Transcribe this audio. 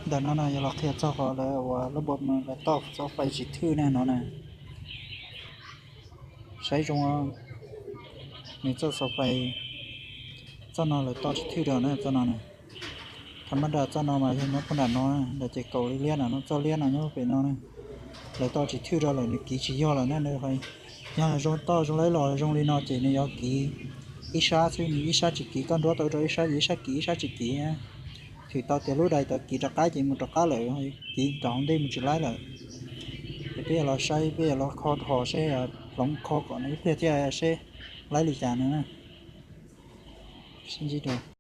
Ntawm no na yog los qhia txog qhov lawv uas lub npam lawv toj xov fais tsis thwj ne no na. Saib zoo, nws txoj xov fais, txoj no lawv toj tsis thwj rau na, txoj no na. Thaum maj dam txoj no mas yog nyob puag nram no, nram ces kaum li liab no, txoj liab no nyob pem no na. Lawv toj tsis thwj rau lawm, nws kiv tsis yog lawm na. Yog zoo toj zoo laib los zoo li no ces nws yuav kiv ib sab xwb, nws ib sab tsis kiv, koj nruab tau rau ib sab ces ib sab kiv ib sab tsis kiv. Thwm tau tias lub dais tau kiv rov qab ces mus rov qab lawm, kiv rov hauv ntej mus tsis laib lawm. Ces peb yuav los saib, peb yuav los kho dhos seb, hloov kho kom nws ib pliag thiaj seb laib li cas no na. Sib ntsib dua.